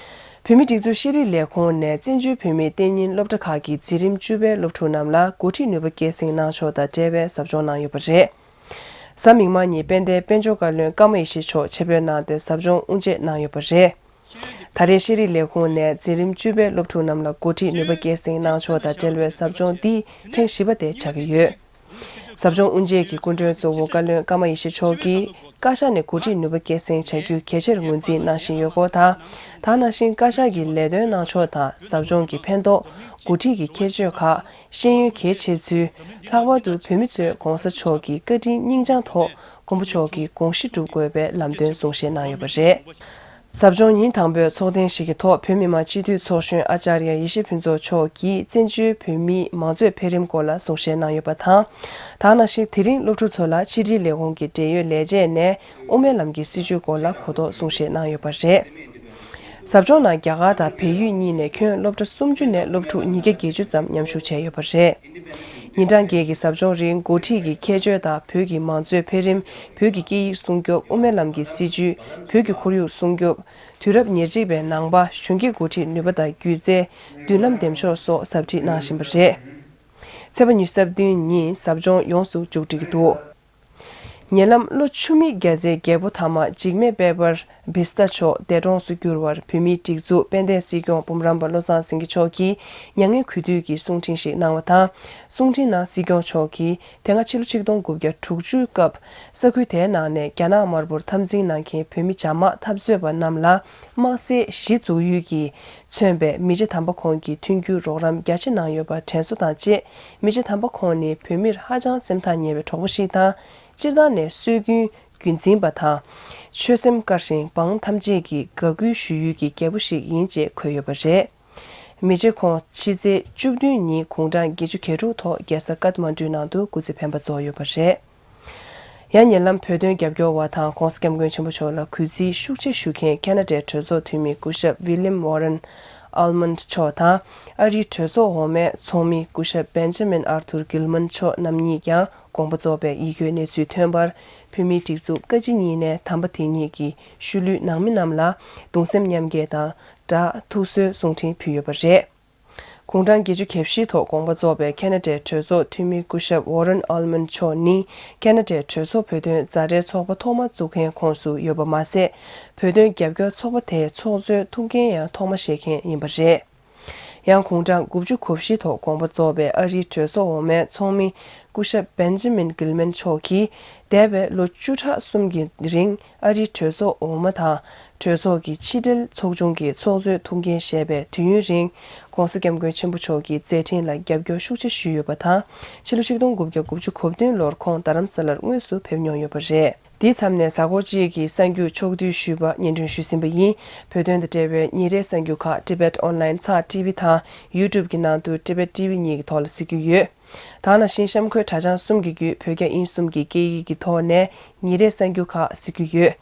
བོད་མིའི་སྒྲིག་འཛུགས་ཤེས་རིག་ལས་ཁུངས་ནས་བཙན་བྱོལ་བོད་མིའི་གཏན་ཉིན་སློབ་གྲྭ་ཁག་གི་འཛིན་རིམ་བཅུ་པའི་སློབ་ཕྲུག་རྣམས་ལ་འགོ་ཁྲིད་ནུས་པ་སྐྱེད་སྲིང་གནང་ཕྱོགས་དང་འབྲེལ་བའི་ཟབ་སྦྱོང་གནང་ཡོད་པ་རེད། གཟའ་མིག་དམར་ཉིན་དཔལ་ལྡན་དཔལ་འབྱོར་བཀའ་བློན་ཀརྨ་ཡེ་ཤེས་མཆོག་ཆེད་ཕེབས་གནང་སྟེ་ཟབ་སྦྱོང་དབུ་འབྱེད་གནང་ཡོད་པ་རེད། ད་རེས་ཤེས་རིག་ལས་ཁུངས་ནས་འཛིན་རིམ་བཅུ་པའི་སློབ་ཕྲུག་རྣམས་ལ་འགོ་ཁྲིད་ནུས་པ་སྐྱེད་སྲིང་གནང་ཕྱོགས་དང་འབྲེལ་བའི་ཟབ་སྦྱོང་འདི་ཐེངས་བཞི་པ་དེ་ཆགས་ཀྱི་ཡོད། ཟབ་སྦྱོང་དབུ་འབྱེད་ཀྱི་སྐུ་མགྲོན་གཙོ་བོ་བཀའ་བློན་ཀརྨ་ཡེ་ཤེས་མཆོག་གིས་བཀའ་ཤག་ནས་འགོ་ཁྲིད་ནུས་པ་སྐྱེད་སྲིང་བྱ་རྒྱུ་གལ་ཆེར་ངོས་འཛིན་གནང་བཞིན་ཡོད་སྐོར་དང་། ད་ག་ནང་བཞིན་བཀའ་ཤག་གི་ལས་དོན་གནང་ཕྱོགས་དང་ཟབ་སྦྱོང་གི་ཕན་ཐོགས། འགོ་ཁྲིད་ཀྱི་ཁྱད་ཆོས་ཁག་ཤེས་ཡོན་གལ་ཆེ་ཚུལ། ལྷག་པར་དུ་བོད་མི་ཚོས་ྋགོང་ས་མཆོག་གི་བཀའ་དྲིན་སྙིང་བཅངས་ཐོག་མགོན་པོ་མཆོག་གི་དགོངས་གཞི་སྒྲུབ་དགོས་པའི་ལམ་སྟོན་གསུང་བཤད་གནང་ཡོད་པ་རེད། ཟབ་སྦྱོང་ཉིན་དང་པོའི་ཚོགས་ཐེངས་ཤིག་གི་ཐོག་བོད་མི་མང་སྤྱི་འཐུས་ཚོགས་གཞོན་ཨ་ཅཱརྱ་ཡེ་ཤེས་ཕུན་ཚོགས་མཆོག་གིས་བཙན་བྱོལ་བོད་མིའི་མང་གཙོའི་འཕེལ་རིམ་སྐོར་ལ་གསུང་བཤད་གནང་ཡོད་པ་དང་། ད་ག་ནང་བཞིན་དེ་རིང་སློབ་ཕྲུག་ཚོ་ལ་ཕྱི་དྲིལ་ལས་ཁུངས་ཀྱི་འབྲེལ་ཡོད་ལས་བྱེད་ནས་དབུ་མའི་ལམ་གྱི་སྲིད་བྱུས་སྐོར་ལ་གོ་རྟོགས་གསུང་བཤད་གནང་ཡོད་པ་རེད། ཟབ་སྦྱོང་ནང་རྒྱ་གར་དང་བལ་ཡུལ་གཉིས་ནས་ཁྱོན་སློབ་གྲྭ་སུམ་ཅུ་ནས་སློབ་ཕྲུག་ཉིས་བརྒྱ་བརྒྱད་ཅུ་ཙམ་མཉམ་ཞུགས་བྱས་ཡོད་པ་རེད། ཉིན་གྲངས་བརྒྱད་ཀྱི་ཟབ་སྦྱོང་རིང་འགོ་ཁྲིད་ཀྱི་ཁྱད་ཆོས་དང་བོད་ཀྱི་མང་གཙོའི་འཕེལ་རིམ། བོད་ཀྱི་སྐད་ཡིག་སྲུང་སྐྱོབ། དབུ་མའི་ལམ་གྱི་སྲིད་བྱུས། བོད་ཀྱི་ཁོར་ཡུག་སྲུང་སྐྱོབ། དུས་རབས་ཉེར་གཅིག་པའི་ནང་པ་གཞོན་སྐྱེས་འགོ་ཁྲིད་ནུས་པ་དང་སྒྱུ་རྩལ། མདུན་ལམ་འདེམས་ཕྱོགས་སོགས་ཟབ་ཁྲིད་གནང་བཞིན་པ་རེད། ཚེས་པ་ཉི་ཤུ་རྩ་བདུན་ཉིན་ཟབ་སྦྱོང་ཡོངས་སུ་མཇུག་སྒྲིལ་གྱི་འདུག་ཉེ་ལམ་ལོ་ཆུ་མིག་རྒྱལ་རྩེའི་རྒྱལ་པོ་ཐ་མ་འཇིགས་མེད་དཔལ་འབར་བིས་ཏ་མཆོག་འདས་གྲོངས་སུ་གྱུར་བར་བོད་མིའི་སྒྲིག་འཛུགས་དཔལ་ལྡན་སྲིད་སྐྱོང་སྤུངས་རམས་པ་བློ་བཟང་སེང་གེ་མཆོག་གིས་མྱ་ངན་གུས་འདུད་ཀྱི་གསུང་འཕྲིན་ཞིག་གནང་བ་དང་། གསུང་འཕྲིན་ནང་སྲིད་སྐྱོང་མཆོག་གིས་དེ་སྔ་ཕྱི་ལོ་ཆིག་སྟོང་དགུ་བརྒྱ་དྲུག་ཅུའི་སྐབས་ས་ཁུལ་དེའི་ནང་ནས་རྒྱ་ནག་དམར་པོར་འཐབ་འཛིང་གནང་མཁན་བོད་མི་བྱ་དམག་འཐབ་རྩོད་པ་རྣམས་ལ་དམག་སའི་གཞི་འཛུགས་ཡུལ་གྱིས་མཚོན་པའི་མི་རྗེ་དམ་པ་ཁོང་གིས་མཐུན་འགྱུར་རོགས་རམ་རྒྱ་ཆེ་གནང་ཡོད་པར་དྲན་གསོ་དང་བཅས། མི་རྗེ་དམ་པ་ཁོང་ནི་བོད་མིར་ཧ་ཅང་སེམས་ཐག་ཉེ་བའི་གྲོགས་པོ་ཞིག་དང་། སྤྱིར་བཏང་ནས་སྲོལ་རྒྱུན་རྒྱུན་འཛིན་པ་དང་། ཆོད་སེམས་དཀར་ཞིང་འབངས་ཐམས་ཅད་ཀྱིས་དགའ་གུས་ཞུ་ཡུལ་གྱི་རྒྱལ་པོ་ཞིག་ཡིན་ཅེས་འཁོད་ཡོད་པ་རེད། མི་རྗེ་ཁོང་ཕྱི་ཚེས་བཅུ་བདུན་ཉིན་དགུང་གྲངས་བརྒྱད་ཅུ་གྱ་དྲུག་ཐོག་རྒྱལ་ས་ཀཏ་མན་ཌུའི་ནང་དུ་སྐུ་ཚེ་འཕེན་པ་རྫོགས་ཡོད་པ་རེད། ཡང་ཉེ་ལམ་བོད་དོན་རྒྱབ་སྐྱོར་བ་དང་ྋགོང་ས་ྋསྐྱབས་མགོན་ཆེན་པོ་མཆོག་ལ་གུས་བརྩི་ཤུགས་ཆེ་ཞུ་མཁན་ཁ་ན་ཌའི་གྲོས་ཚོགས་འཐུས་མི་སྐུ་ཞབས་ཝི་ལིམ་ཝོ་རན་ཨལ་མན་ཌི་མཆོག་དང་། ཨ་རིའི་གྲོས་ཚོགས་འོག་མའི་ཚོགས་མི་སྐུ་ཞབས་བེན་ཇ་མིན་ཨར་ཐུར་གྷིལ་མན་མཆོག་རྣམ་གཉིས་ཀྱང་དགོངས་པ་རྫོགས་པའི་ཡིད་སྐྱོའི་གནས་ཚུལ་ཐོན་པར། བོད་མིའི་སྒྲིག་འཛུགས་བཀའ་སྤྱི་གཉིས་ནས་དམ་པ་དེ་ཉིད་ཀྱི་ཤུལ་ལུས་ནང་མི་རྣམས་ལ་གདུང་སེམས་མཉམ་སྐྱེད་དང་སྦྲགས་ཐུགས་གསོའི་གསུང་འཕྲིན་ཕུལ་ཡོད་པ་རེད། དགུང་གྲངས་བརྒྱད་ཅུ་གྱ་བཞི་ཐོག་དགོངས་པ་རྫོགས་པའི་ཁ་ན་ཌའི་གྲོས་ཚོགས་འཐུས་མི་སྐུ་ཞབས་ཝོ་རན་ཨལ་མན་མཆོག་ནི་ཁ་ན་ཌའི་གྲོས་ཚོགས་བོད་དོན་མཛའ་འབྲེལ་ཚོགས་པ་ཐོག་མ་བཙུགས་མཁན་ཁོངས་སུ་ཡོད་པ་མ་ཟད། བོད་དོན་རྒྱབ་སྐྱོར་ཚོགས་པ་དེའི་ཚོགས་གཙོའི་ཐུགས་འགན་ཡང་ཐོག་མ་བཞེས་མཁན་ཡིན་པ་རེད། ཡང་དགུང་གྲངས་དགུ་བཅུ་གོ་བཞི་ཐོག་དགོངས་པ་རྫོགས་པའི་ཨ་རིའི་གྲོས་ཚོགས་འོག་མའི་ཚོགས་མི་སྐུ་ཞབས་བེན་ཇ་མིན་གྷིལ་མན་མཆོག་གིས་འདས་པའི་ལོ་བཅུ་ཕྲག་གསུམ་གྱི་རིང་ཨ་རིའི་གྲོས་ཚོགས་འོག་མ་དང་། གྲོས་ཚོགས་ཀྱི་ཕྱི་འབྲེལ་ཚོགས་ཆུང་གི་ཚོགས་གཙོའི་ཐུགས་འགན་བཞེས་པའི་དུས་ཡུན་རིང་། ྋགོང་ས་ྋསྐྱབས་མགོན་ཆེན་པོ་མཆོག་གི་མཛད་འཕྲིན་ལ་རྒྱབ་སྐྱོར་ཤུགས་ཆེ་ཞུས་ཡོད་པ་དང་། ཕྱི་ལོ་ཆིག་སྟོང་དགུ་བརྒྱ་དགུ་བཅུ་གོ་བདུན་ལོར་ཁོང་རྡ་རམ་ས་ལར་དངོས་སུ་ཕེབས་མྱོང་ཡོད་པ་རེད། དེའི་མཚམས་ནས་གཟའ་འཁོར་གཅིག་གི་གསར་འགྱུར་ཕྱོགས་བསྡུས་ཞུས་པ་སྙན་སྒྲོན་ཞུས་ཟིན་པ་ཡིན། བོད་དོན་དང་འབྲེལ་བའི་ཉིན་རེའི་གསར་འགྱུར་ཁག་Tibet Online ཚགས་ཊི་ཝི་དང་YouTube གི་ནང་དུ་Tibet T V གཉིས་ཀྱི་ཐོག་ལ་གཟིགས་རྒྱུ་ཡོད། ད་ག་ནང་བཞིན་གཤམ་འཁོད་དྲ་བྱང་གསུམ་གྱི་བརྒྱུད་བོད་རྒྱ་དབྱིན་གསུམ་གྱི་སྐད་ཡིག་གི་ཐོག་ནས་ཉིན་རེའི་གསར་འགྱུར་ཁག་གཟིགས་རྒྱུ་ཡོད།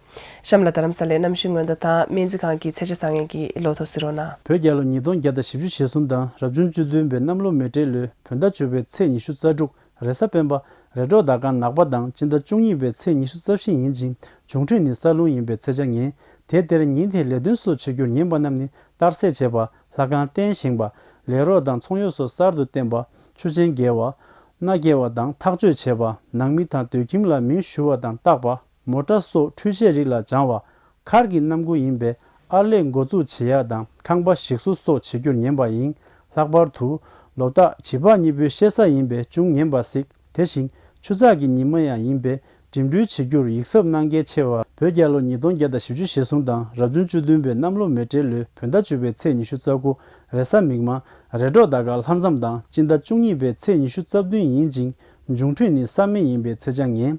གཤམ་ལ་རྡ་རམ་ས་ལའི་གནམ་གཤིས་སྔོན་བརྡ་དང་སྨན་རྩིས་ཁང་གི་ཚེས་ཆ་བཟང་ངན་གྱི་ལོ་ཐོ་གཟིགས་རོགས་གནང་། བོད་རྒྱལ་ལོ་ཉིས་སྟོང་བརྒྱ་དང་བཞི་བཅུ་ཞེ་གསུམ་དང་རབ་བྱུང་བཅུ་བདུན་པའི་གནམ་ལོ་མེ་སྤྲེལ་ལོའི་བོད་ཟླ་བཅུ་པའི་ཚེས་ཉི་ཤུ་རྩ་དྲུག་རེས་གཟའ་སྤེན་པ། རེས་འགྲོགས་ཟླ་སྐར་ནག་པ་དང་སྤྱི་ཟླ་བཅུ་གཉིས་པའི་ཚེས་ཉི་ཤུ་རྩ་བཞི་ཡིན་ཅིང་། འབྱུང་འཕྲོད་ནི་ས་རླུང་ཡིན་པའི་ཚེས་ཆ་ངན། དེ་དེར་ཉིན་དེའི་ལས་དོན་སོགས་བྱེད་རྒྱུར་ཉན་པ་རྣམས་ནི་གཏར་སྲེག་བྱེད་པ། ལྷ་ཁང་རྟེན་བཞེངས་པ། ལས་རོགས་དང་ཚོང་གཡོག་སོགས་གསར་དུ་བསྟེན་པ། ཆུ་ཆེན་བརྒལ་བ། མནའ་སྐྱེལ་བ་དང་ཐག་གཅོད་བྱེད་པ། ནང་མི་དང་སྡོད་ཁྱིམ་ལ་མིང་ཞུ་བ་དང་བརྟག་པ། མོ་ཊ་སོགས་འཕྲུལ་ཆས་རིགས་ལ་སྦྱང་བ། མཁར་གྱི་གནམ་སྒོ་ཡིན་པས་ཨར་ལས་འགོ་འཛུགས་བྱེད་ཡག་དང་ཁང་པ་ཞིག་གསོ་སོགས་བྱེད་རྒྱུར་ཉན་པ་ཡིན། ལྷག་པར་དུ། ལོ་རྟགས་བྱིས་པ་གཉིས་པོའི་གཤེད་གཟའ་ཡིན་པས་ཅུང་ཉན་པ་གཟིགས། དེ་བཞིན་ཆུ་ཚགས་ཀྱི་ཉི་མ་ཡང་ཡིན་པས་འགྲིམ་འགྲུལ་བྱེད་རྒྱུར་ཡིད་གཟབ་གནང་གལ་ཆེ་བ། བོད་རྒྱལ་ལོ་ཉིས་སྟོང་བརྒྱ་དང་བཞི་བཅུ་ཞེ་གསུམ་དང་རབ་བྱུང་བཅུ་བདུན་པའི་གནམ་ལོ་མེ་སྤྲེལ་ལོའི་བོད་ཟླ་བཅུ་པའི་ཚེས་ཉི་ཤུ་རྩ་དགུ་རེས་གཟའ་མིག་དམར་རེས་འགྲོགས་ཟླ་སྐར་ལྷ་མཚམས་དང་སྤྱི་ཟླ་བཅུ་གཉིས་པའི་ཚེས་ཉི་ཤུ་རྩ་བདུན་ཡིན་ཅིང་། འབྱུང་འཕྲོད་ནི་ས་སྨེ་ཡིན་པའི་ཚེས་ཆ་ངན།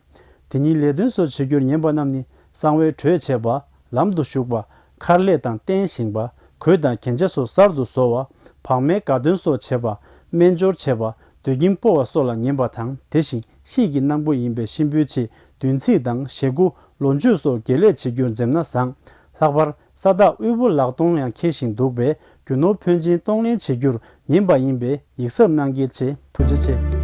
དེ་ཉིན་ལས་དོན་སོགས་བྱེད་རྒྱུར་ཉན་པ་རྣམས་ནི་གསང་བའི་གྲོས་བྱེད་པ། ལམ་དུ་ཞུགས་པ། མཁར་ལས་དང་རྟེན་བཞེངས་པ། གོས་དང་རྒྱན་ཆ་སོགས་གསར་དུ་བཟོ་བ། བག་མའི་དགའ་སྟོན་སོགས་བྱེད་པ། སྨན་སྦྱོར་བྱེད་པ། དུད་ཁྱིམ་སྤོ་བ་སོགས་ལ་ཉན་པ་དང་། དེ་བཞིན་གཤིས་ཀྱི་སྣང་བུ་ཡིན་པའི་གཤིན་པོའི་ཆེད་བདུན་ཚིགས་དང་ཞེ་དགུ། ལོ་མཆོད་སོགས་དགེ་ལེགས་བྱེད་རྒྱུར་འཛེམ་ན་བཟང་། ལྷག་པར་ས་བདག་དབུལ་པོ་ལག་སྟོང་ཡང་འཁེལ་བཞིན་འདུག་པས། རྒྱུ་ནོར་ཕོན་ཆེན་གཏོང་ལེན་བྱེད་རྒྱུར་ཉན་པ་ཡིན་པས་ཡིད་གཟབ་གནང་གལ་ཆེ། ཐུགས་རྗེ་ཆེ།